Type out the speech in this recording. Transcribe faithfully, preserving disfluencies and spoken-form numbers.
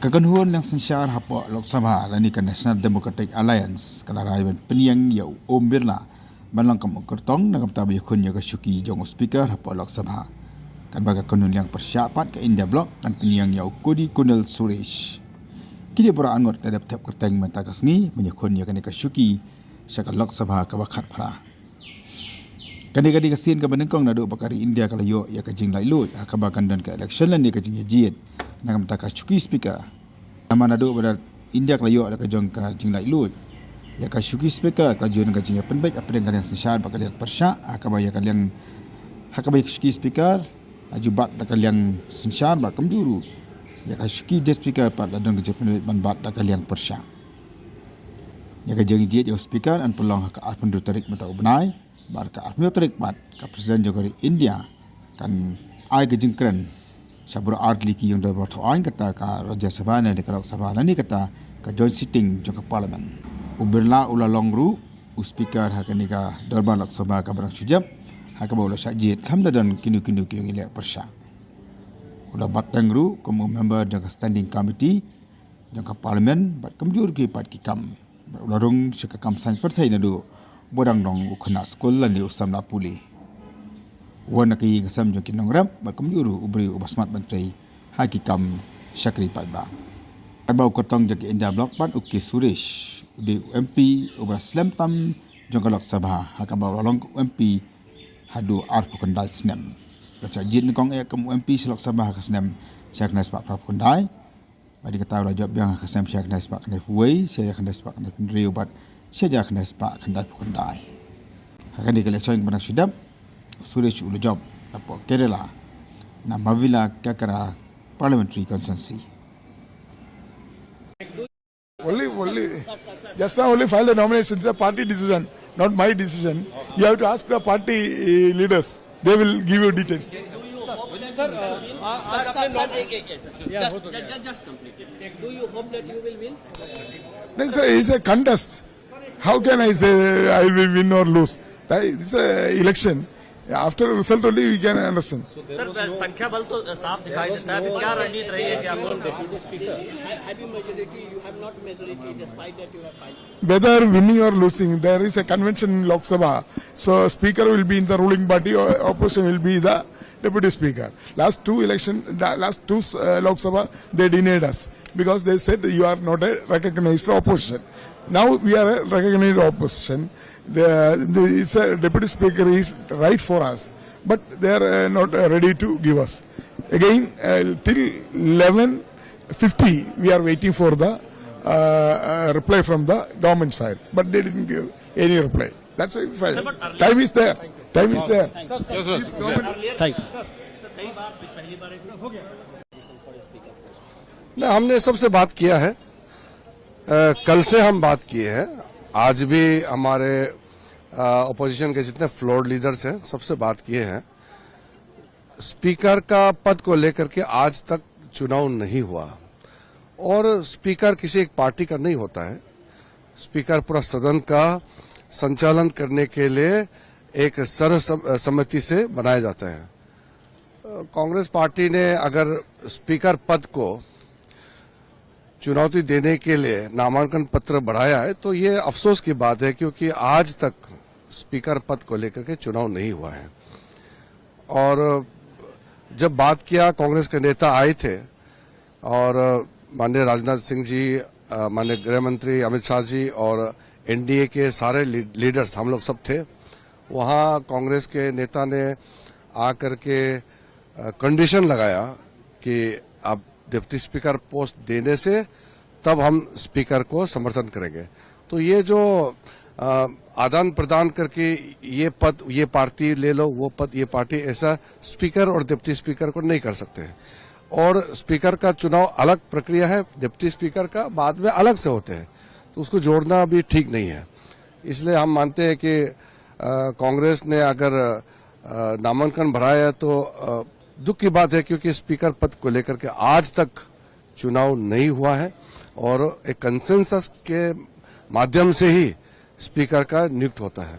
Ka kynhun liang synshar hapoh Lok Sabha lane ka National Democratic Alliance ka la rai ban pynïeng ïa u Om Birla ban long kum u kyrtong na ka bynta ba ïakhun ïa ka shuki jong u Speaker hapoh Lok Sabha. Katba ka kynhun liang pyrshah pat ka India Bloc kan pynïeng ïa u Kodikonal Suresh. Kine baroh arngut la dep thep kyrteng mynta ka sngi ban ïakhun ïa kane ka shuki sha ka Lok Sabha kaba khatphra. Kane ka dei ka sien kaba nyngkong naduh ba ka ri India ka la ïoh ïa ka jinglaitluid ha kaba kan don ka election lane ka jingïajied na ka bynta ka shuki Speaker. Namar naduh ba India ka la ïoh ïa ka jong ka jinglaitluid ïa ka shuki Speaker, ka la ju don ka jingïapynbeit hapdeng ka liang synshar bad ka liang pyrshah, ha kaba ïa ka liang, ha kaba ïa ka shuki Speaker la ju bat da ka liang synshar bad kumjuh ruh ïa ka shuki Deputy Speaker pat la don ka jingpynbeit ban bat da ka liang pyrshah. Ïa ka jingïajied ïa u Speaker yn pynlong ha ka arphew hynriew tarik mynta u bnai, bad ka arphew hynriew tarik pat ka President jong ka ri India kan ai ka jingkren sha baroh artylli ki ïingdorbar thaw aiñ, kata ka Rajya Sabha ne ka Lok Sabha lane kata ka joint sitting jong ka Parliament. U Birla u la long ruh u Speaker ha kane ka dorbar Lok Sabha kaba dang shu jop, ha kaba u la shah jied kham da don kino kino ki nongïaleh pyrshah. U la bat tang ruh kum u member jong ka Standing Committee jong ka Parliament bad kumjuh ruh ki pat ki kam. Bad u la rung sha ka kam saiñ pyrthei naduh ba u dang long u khynnah skul lane u samla pule. Wan na ka ïing ka sem jong ki nongrep bad kumjuh ruh u briew uba smat ban trei ha ki kam shakri paidbah. Katba u kyrtong jong ka India Bloc pat u K Suresh u dei u M P uba slem tam jong ka Lok Sabha, ha kaba u la long u M P haduh arphew khyndai snem. U la shah jied nyngkong eh kum u M P sha Lok Sabha ha ka snem shi hajar khyndai spah phra phew khyndai. Bad ïa kata u la jop biang ha ka snem shi hajar khyndai spah khyndaiphew wei, shi hajar khyndai spah khyndaiphew hynriew bad shi hajar khyndai spah khyndaiphew khyndai. Ha kane ka election kaba dang shu dep, Suresh u la jop hapoh Kerala na Mavelikara Parliamentary Constituency. Only, only, just now only filed the nomination. It's a party decision, not my decision. You have to ask the party, uh, leaders. They will give you details. Sir, uh, uh, sir, sir, sir, एक, एक, एक। Just, just, just complete it। Do you hope that you will win? No, sir, it's a contest. How can I say I will win or lose? That is a election. After result only we can understand. सर, संख्या बल तो साफ दिखाई देता है, अभी क्या रणनीति रही है, क्या बोल रहे हैं? Have, have you majority? You have not majority, despite that you have five। Whether winning or losing, there is a convention in Lok Sabha. So speaker will be in the ruling party, or opposition will be the deputy speaker. Last two election, the last two, uh, Lok Sabha, they denied us because they said you are not a recognized opposition. Now we are a recognized opposition. The, the, it's a deputy speaker is right for us, but they are, uh, not, uh, ready to give us. Again, uh, till eleven fifty, we are waiting for the, uh, uh, reply from the government side, but they didn't give any reply. That's why we filed. Sir, but earlier time is there. Time is there. Yes, yes. Government. Thank you. नहीं, हमने सबसे बात किया है। अ, कल से हम बात किए हैं। आज भी हमारे, अ, अपोजिशन के जितने फ्लोर लीडर्स हैं, सबसे बात किए हैं। स्पीकर का पद को लेकर के आज तक चुनाव नहीं हुआ और स्पीकर किसी एक पार्टी का नहीं होता है। स्पीकर पूरा सदन का संचालन करने के लिए एक सर्व सम-, सम्मति से बनाया जाता है। अ, कांग्रेस पार्टी ने अगर स्पीकर पद को चुनौती देने के लिए नामांकन पत्र बढ़ाया है, तो ये अफसोस की बात है, क्योंकि आज तक स्पीकर पद को लेकर के चुनाव नहीं हुआ है। और जब बात किया, कांग्रेस के नेता आए थे और माननीय राजनाथ सिंह जी, अ, माननीय गृह मंत्री अमित शाह जी और एनडीए के सारे ली-, लीडर्स, हम लोग सब थे वहाँ। कांग्रेस के नेता ने आ करके, अ, कंडीशन लगाया कि आप डिप्टी स्पीकर पोस्ट देने से तब हम स्पीकर को समर्थन करेंगे। तो ये जो, अ, आदान प्रदान करके ये पद ये पार्टी ले लो, वो पद ये पार्टी, ऐसा स्पीकर और डिप्टी स्पीकर को नहीं कर सकते हैं। और स्पीकर का चुनाव अलग प्रक्रिया है, डिप्टी स्पीकर का बाद में अलग से होते हैं, तो उसको जोड़ना भी ठीक नहीं है। इसलिए हम मानते हैं कि, अ, कांग्रेस ने अगर, अ, नामांकन भराया है तो, अ, दुख की बात है, क्योंकि स्पीकर पद को लेकर के आज तक चुनाव नहीं हुआ है और एक कंसेंसस के माध्यम से ही स्पीकर का नियुक्त होता है।